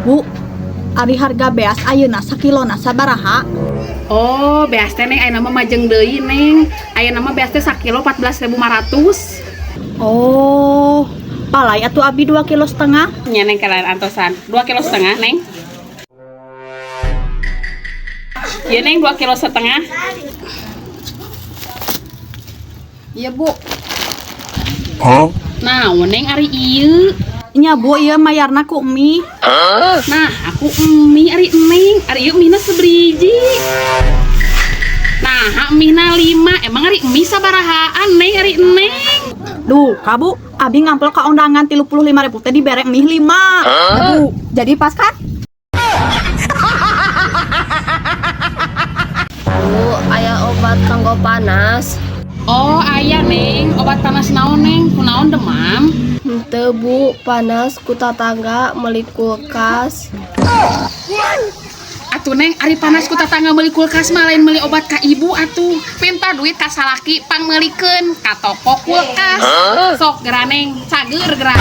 Bu, ari harga beas ayeuna sakilona sabaraha? Oh, beas teh, Neng, ayeuna mah majeng deui, Neng. Ayeuna mah beas teh sakilo 14.500. Oh, palay atuh abi 2,5 kilo. Nya, Neng, kalian antosan. 2,5 kilo, Neng. Iya, Neng, 2,5 kilo. Iya, Bu. Huh? Nah, Neng, ari ieu. Nya, Bu, ieu mayarna ku mie. Nah, aku mie ari Neng, ari ieu mie sebriji. Nah, mie na 5. Emang ari mie sabarahaan, Neng, ari Neng? Duh, kabu, abi ngamplok ka undangan 35.000 teh dibere mie 5. Bu, jadi pas kan? Bu, aya obat kanggo panas? Oh, aya, Neng. Obat panas naon, Neng? Kunaon, demam? Henteu, Bu, panas ku tatangga meuli kulkas. Atuh, Neng, ari panas ku tatangga meuli kulkas mah lain meuli obat ka ibu atuh. Minta duit ka salaki pangmeulikeun ka toko kulkas. Sok gera, Neng, cager gera.